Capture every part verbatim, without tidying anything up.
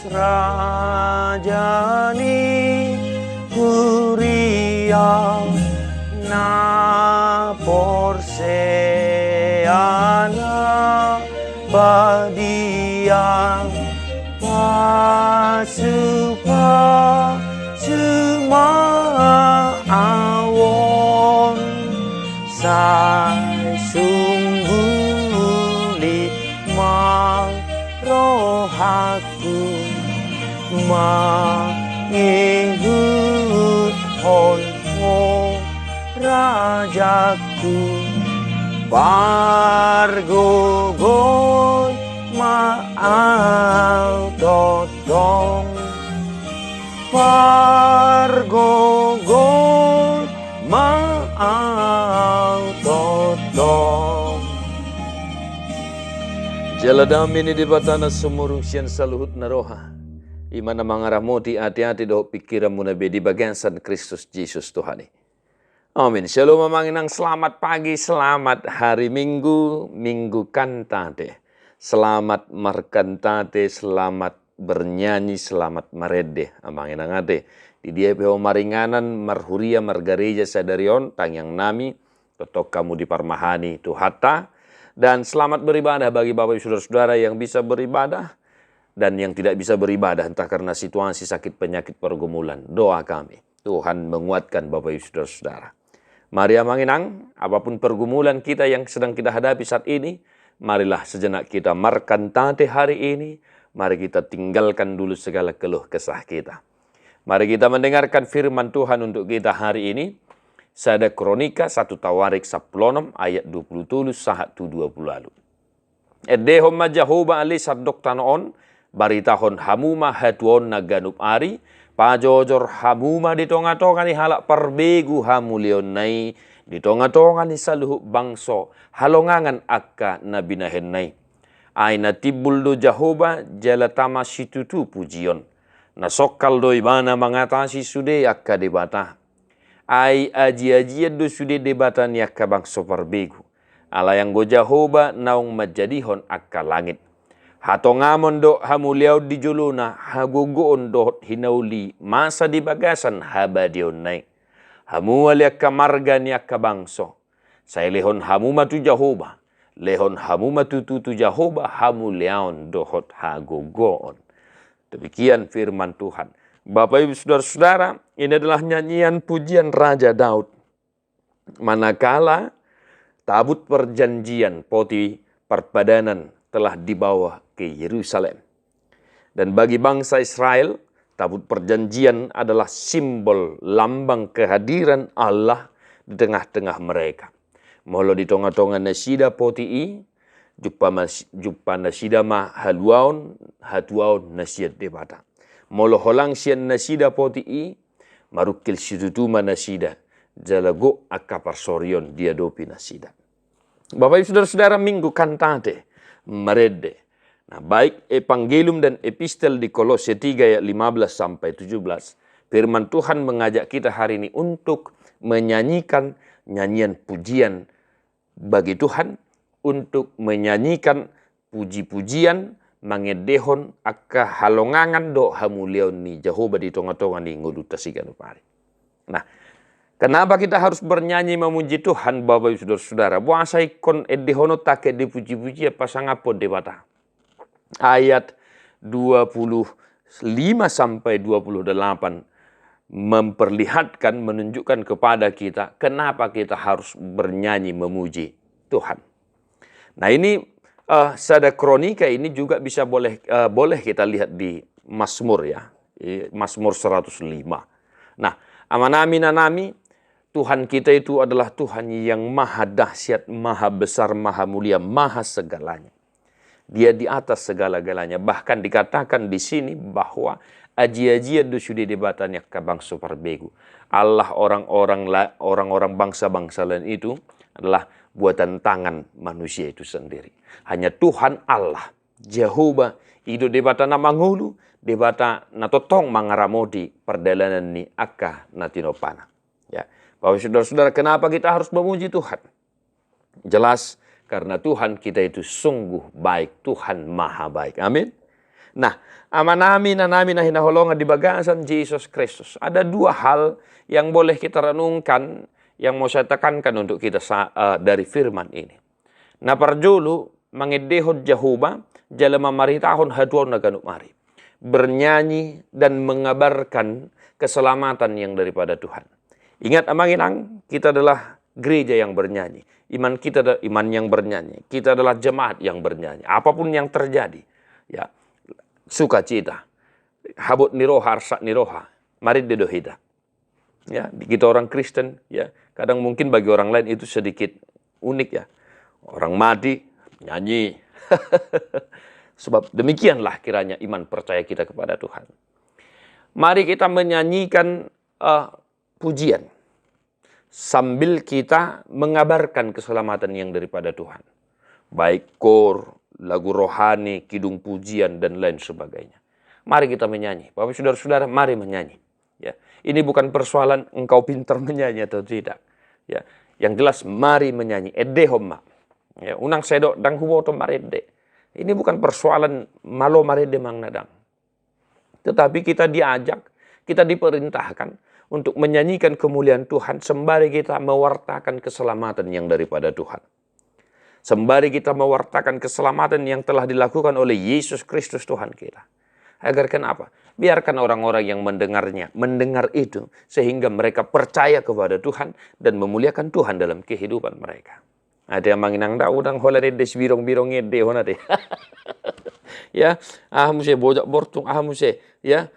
Raja ni huria na porsea na badia, pasupasu ma ahu on, sai sungguh lima rohangku mangihuthon ho, rajaku. Pargogoi ma ahu tongtong, pargogoi ma ahu tongtong. Jala dame ni Debata na sumurung sian saluhut na roha, i ma na mangaramoti ateate dohot pingkiranmuna be di bagasan Kristus Jesus Tuhan i. Amin. Shalom amang inang, selamat pagi, selamat hari Minggu, Minggu Kantate. Selamat markantate, selamat bernyanyi, selamat marende amang inang ate. Di dia pe ho maringanan, marhuria, margareja sadari on, tangiang nami tongtong hamu diparmahani Tuhanta. Dan selamat beribadah bagi Bapak Ibu Saudara-saudara yang bisa beribadah dan yang tidak bisa beribadah, entah karena situasi sakit, penyakit, pergumulan. Doa kami, Tuhan menguatkan Bapak Ibu Saudara-saudara. Mari amang inang, apapun pergumulan kita yang sedang kita hadapi saat ini, marilah sejenak kita markantate hari ini. Mari kita tinggalkan dulu segala keluh kesah kita. Mari kita mendengarkan firman Tuhan untuk kita hari ini. Sada Kronika, satu Tawarik sampulu onom ayat dua pulu tolu sahat tu dua pulu ualu. Endehon ma Jahowa ale sandok tano on, baritahon hamu ma hatuaonna ganup ari, pajojor hamu ma di tongatonga ni halak parbegu hamuliaonna i, di tongatonga ni saluhut bangso halongangan angka na binahenna i. Ai na timbul do Jahowa jala tama situtu pujion. Na songkal do ibana mangatasi sude angka debata. Ai ajiajian do sude debata ni angka bangso parbegu. Alai anggo Jahowa naung manjadihon angka langit. Hatongamon dohot hamuliaon di jolona, hagogoon dohot hinauli masa di bagasan habadiaonna i. Hamu ale angka marga ni angka bangso, sai lehon hamu ma tu Jahowa, lehon hamu ma tutu tu Jahowa hamuliaon dohot hagogoon. Demikian firman Tuhan. Bapak Ibu Saudara-saudara, ini adalah nyanyian pujian Raja Daud. Manakala tabut perjanjian, poti parpadanan telah dibawa ke Yerusalem. Dan bagi bangsa Israel, tabut perjanjian adalah simbol lambang kehadiran Allah di tengah-tengah mereka. Molo di tongatonga nasida poti i, jumpa mas-, jumpa nasida ma haluaon, hatuaon na sian Debata. Molo holang sian nasida poti i, marungkil situtu ma nasida, jala gok angka parsorion diadopi nasida. Bapak Ibu Saudara-saudara, Minggu Kantate, marende. Nah, baik Evangelium dan Epistel di Kolose tiga ayat lima belas sampai tujuh belas, firman Tuhan mengajak kita hari ini untuk menyanyikan nyanyian pujian bagi Tuhan, untuk menyanyikan puji-pujian, mangendehon angka halongangan dohot hamuliaon ni Jahowa di tongatonga ni ngolunta siganup ari. Nah, kenapa kita harus bernyanyi memuji Tuhan, Bapak Ibu Saudara-saudara? Boasa ingkon endehononta angka ende puji-pujian pasangaphon Debata? Ayat dua puluh lima sampai dua puluh delapan memperlihatkan, menunjukkan kepada kita kenapa kita harus bernyanyi memuji Tuhan. Nah, ini, eh, sada Kronika ini juga bisa boleh, eh, boleh kita lihat di Mazmur, ya. I, Mazmur seratus lima. Nah, amang nami, inang nami, Tuhan kita itu adalah Tuhan yang maha dahsyat, maha besar, maha mulia, maha segalanya. Dia di atas segala-galanya. Bahkan dikatakan di sini bahwa aji-ajian do sude debata ni angka bangso parbegu. Allah orang-orang la-, orang-orang bangsa-bangsa lain itu adalah buatan tangan manusia itu sendiri. Hanya Tuhan Allah, Jahowa, i do Debata na mangolu, Debata na tongtong mangaramoti pardalanan ni angka na tinompana. Ya, Bapak Saudara-saudara, kenapa kita harus memuji Tuhan? Jelas, karena Tuhan kita itu sungguh baik, Tuhan maha baik. Amin. Nah, amanami, inanami na hinaholongan di bagasan Jesus Kristus, ada dua hal yang boleh kita renungkan, yang mau saya tekankan untuk kita sa-, eh, dari firman ini. Na parjolo, mangendehon Jahowa, jala mamaritahon hatuaon na ganup ari. Bernyanyi dan mengabarkan keselamatan yang daripada Tuhan. Ingat, amang inang, kita adalah gereja yang bernyanyi. Iman kita ada-, iman yang bernyanyi. Kita adalah jemaat yang bernyanyi. Apapun yang terjadi, ya, sukacita, habot ni roha, arsak ni roha, marende do hita. Ya, di kita orang Kristen, ya, kadang mungkin bagi orang lain itu sedikit unik, ya. Orang mati, nyanyi. Sebab demikianlah kiranya iman percaya kita kepada Tuhan. Mari kita menyanyikan, eh, pujian sambil kita mengabarkan keselamatan yang daripada Tuhan. Baik kor, lagu rohani, kidung pujian, dan lain sebagainya. Mari kita menyanyi. Bapak, saudara-saudara, mari menyanyi. Ya, ini bukan persoalan engkau pintar menyanyi atau tidak. Ya, yang jelas mari menyanyi. Endehon ma. Ya, unang sai dok, ndang huboto marende. Ini bukan persoalan malo marende manang ndang. Tetapi kita diajak, kita diperintahkan untuk menyanyikan kemuliaan Tuhan sembari kita mewartakan keselamatan yang daripada Tuhan. Sembari kita mewartakan keselamatan yang telah dilakukan oleh Yesus Kristus Tuhan kita. Agar kenapa? Biarkan orang-orang yang mendengarnya, mendengar itu, sehingga mereka percaya kepada Tuhan dan memuliakan Tuhan dalam kehidupan mereka. Ate amang inang, ndang unang holan ende sibirong-birong ende hona de. Ya, aha muse bojak bortung, aha muse, ya,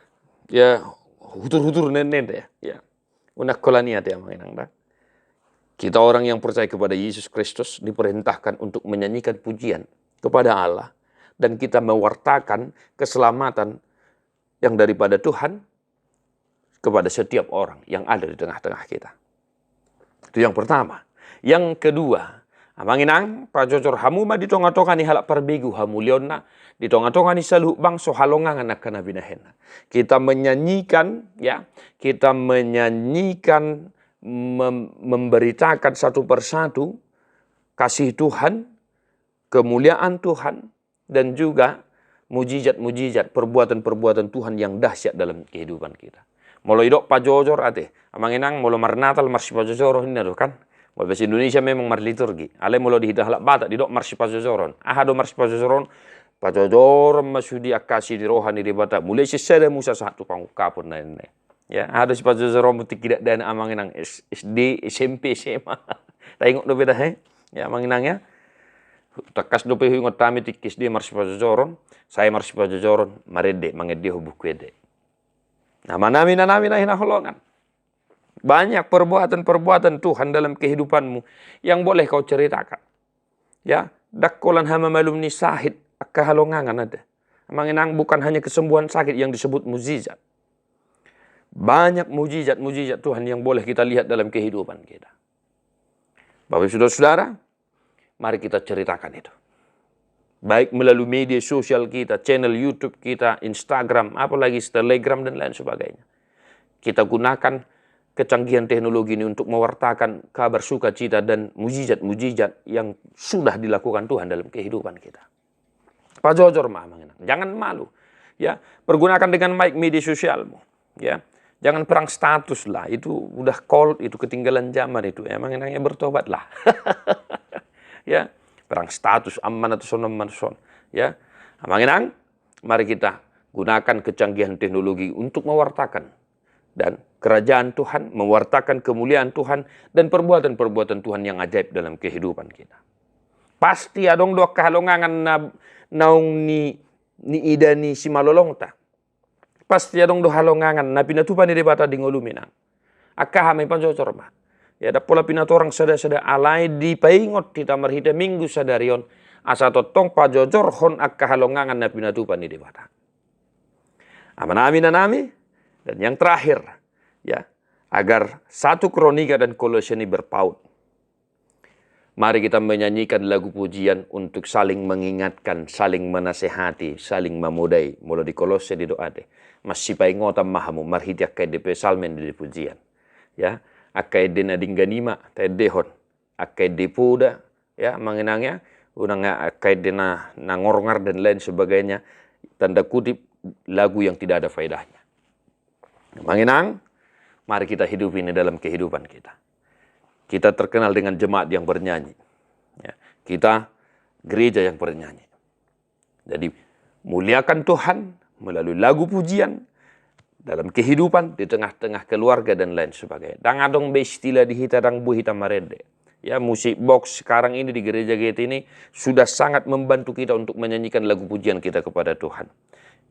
ya, hutur-hutur nende, ya. Unang holan i ate amang inang da. Kita orang yang percaya kepada Yesus Kristus diperintahkan untuk menyanyikan pujian kepada Allah dan kita mewartakan keselamatan yang daripada Tuhan kepada setiap orang yang ada di tengah-tengah kita. Itu yang pertama. Yang kedua, amang inang, pajojor hamu ma di tonga-tonga ni halak parbegu hamulionna, di tonga-tonga ni saluhut bangso halongangan angka na binahenna. Kita menyanyikan, ya, kita menyanyikan, mem-, memberitakan satu persatu kasih Tuhan, kemuliaan Tuhan, dan juga mujizat-mujizat, perbuatan-perbuatan Tuhan yang dahsyat dalam kehidupan kita. Molo didok pajojor ate, amang inang, molo marnatal marsipajojoron ninna do kan. Molo bahasa Indonesia memang marliturgi. Alai molo di hita halak Batak didok marsipajojoron. Aha do marsipajojoron? Pajojoron ma sude angka asi ni roha ni Debata. Mulai sian sada Musa sahat tu pangungkapon na ninna i. Ya, aha do sipajojoronmu tingki dakdanak amang inang, S-, S D, S M P, S M A. Taingot dope da he? Ya, amang inang ya. Tangkas dope huingot hami tingki S D marsipajojoron, sai marsipajojoron, marende, mangendehon buku ende. Amanami, inanami na hinaholongan. Banyak perbuatan-perbuatan Tuhan dalam kehidupanmu yang boleh kau ceritakan. Ya, ndang holan hamamalum ni sahit angka halongangan ate. Amang inang, bukan hanya kesembuhan sakit yang disebut mujizat. Banyak mujizat-mujizat Tuhan yang boleh kita lihat dalam kehidupan kita. Bapak, saudara-saudara, mari kita ceritakan itu. Baik melalui media sosial kita, channel YouTube kita, Instagram, apalagi Telegram dan lain sebagainya. Kita gunakan kecanggihan teknologi ini untuk mewartakan kabar sukacita dan mujizat-mujizat yang sudah dilakukan Tuhan dalam kehidupan kita. Pajojor ma, amang inang. Jangan malu. Ya, pergunakan dengan baik media sosialmu. Ya, jangan perang status lah. Itu udah kolot, itu ketinggalan zaman itu. Ya, amang inang ya, bertobatlah. Ya, perang status, amana tu son, amana tu son. Ya, amang inang, mari kita gunakan kecanggihan teknologi untuk mewartakan dan kerajaan Tuhan, mewartakan kemuliaan Tuhan dan perbuatan-perbuatan Tuhan yang ajaib dalam kehidupan kita. Pasti adong do angka halongangan na, naung ni, niida ni simalolongta. Pasti adong do halongangan na pinatupa ni Debata di ngolum, inang. Angka aha ma i, pajojor ma. Ya, ndang pola pinatorang sada-sada, alai dipaingot hita marhite Minggu sadari on, asa tongtong pajojorhon angka halongangan na pinatupa ni Debata. Amanami, inanami, dan yang terakhir, ya, agar satu Kronika dan Kolose ini berpaut. Mari kita menyanyikan lagu pujian untuk saling mengingatkan, saling menasehati, saling mamodai. Molo di Kolose didok ate, masipaingotan ma hamu marhite angka ende psalmen di pujian. Ya, angka ende na denggan i ma taendehon. Angka ende poda, ya, amang inang ya, unang angka ende na, na ngorngar dan lain sebagainya, tanda kutip, lagu yang tidak ada faedahnya. Amang inang, mari kita hidup ini dalam kehidupan kita. Kita terkenal dengan jemaat yang bernyanyi. Ya, kita gereja yang bernyanyi. Jadi, muliakan Tuhan melalui lagu pujian dalam kehidupan, di tengah-tengah keluarga, dan lain sebagainya. Ndang adong be istilah di hita, ndang boi hita marende. Ya, musik box sekarang ini di gereja kita ini sudah sangat membantu kita untuk menyanyikan lagu pujian kita kepada Tuhan.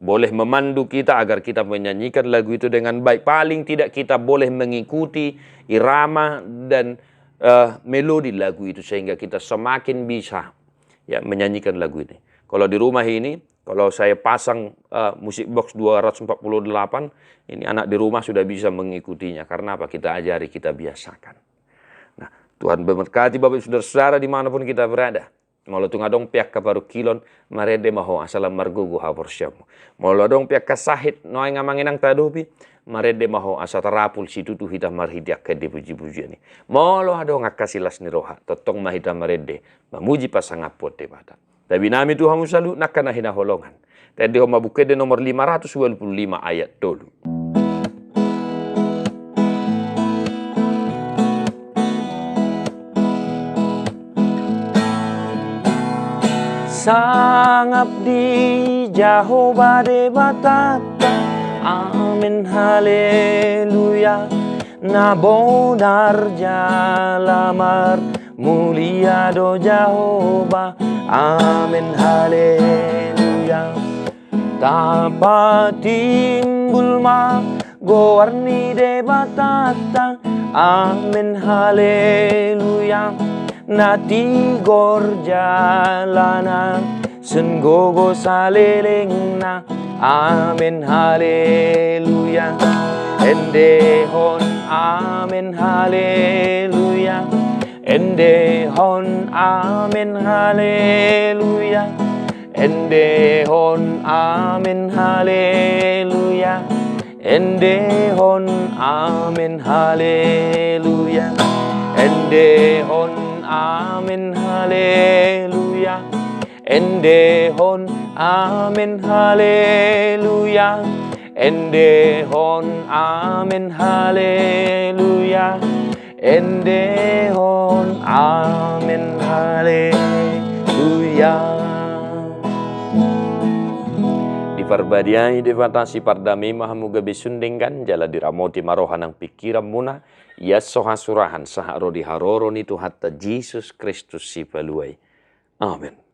Boleh memandu kita agar kita menyanyikan lagu itu dengan baik. Paling tidak kita boleh mengikuti irama dan, eh, melodi lagu itu sehingga kita semakin bisa, ya, menyanyikan lagu ini. Kalau di rumah ini, kalau saya pasang, eh, musik box dua ratus empat puluh delapan, ini anak di rumah sudah bisa mengikutinya. Karena apa? Kita ajari, kita biasakan. Nah, Tuhan memberkati Bapak Ibu Saudara-saudara dimanapun kita berada. Molo tung adong pe angka parungkilon, marende ma ho asa lam margogo haporseaonmu. Molo adong pe angka sahit naeng amang inang tahadopi, marende ma ho asa tarapul situtu hita marhite angka ende puji-pujian i. Molo adong angka silas ni roha, tongtong ma hita marende mamuji pasangaphon Debata. Tabi nami tu hamu saluhutna angka na hinaholongan. Taendehon ma Buku Ende nomor lima ratus dua puluh lima ayat tolu. Sangap di Jahowa Debatanta. Amen, haleluya. Na bonar jala marmulia do Jahowa. Amen, haleluya. Tapatimbul ma goar ni Debatanta. Amen, haleluya. Na tigor jala na sun gogo salelengna. Amen, haleluya. Endehon amen, haleluya. Endehon amen, haleluya. Endehon amen, haleluya. Endehon amen, haleluya. Endehon amen, haleluya. Endehon amen, haleluya. Endehon amen, haleluya. Endehon amen, haleluya. Diparbadiai Debata sipardame i ma hamu gabe sun denggan, jala diramoti ma roha nang pingkiranmuna, ias so hasurahan sahat ro di haroro ni Tuhanta Jesus Kristus Sipalua i. Amen.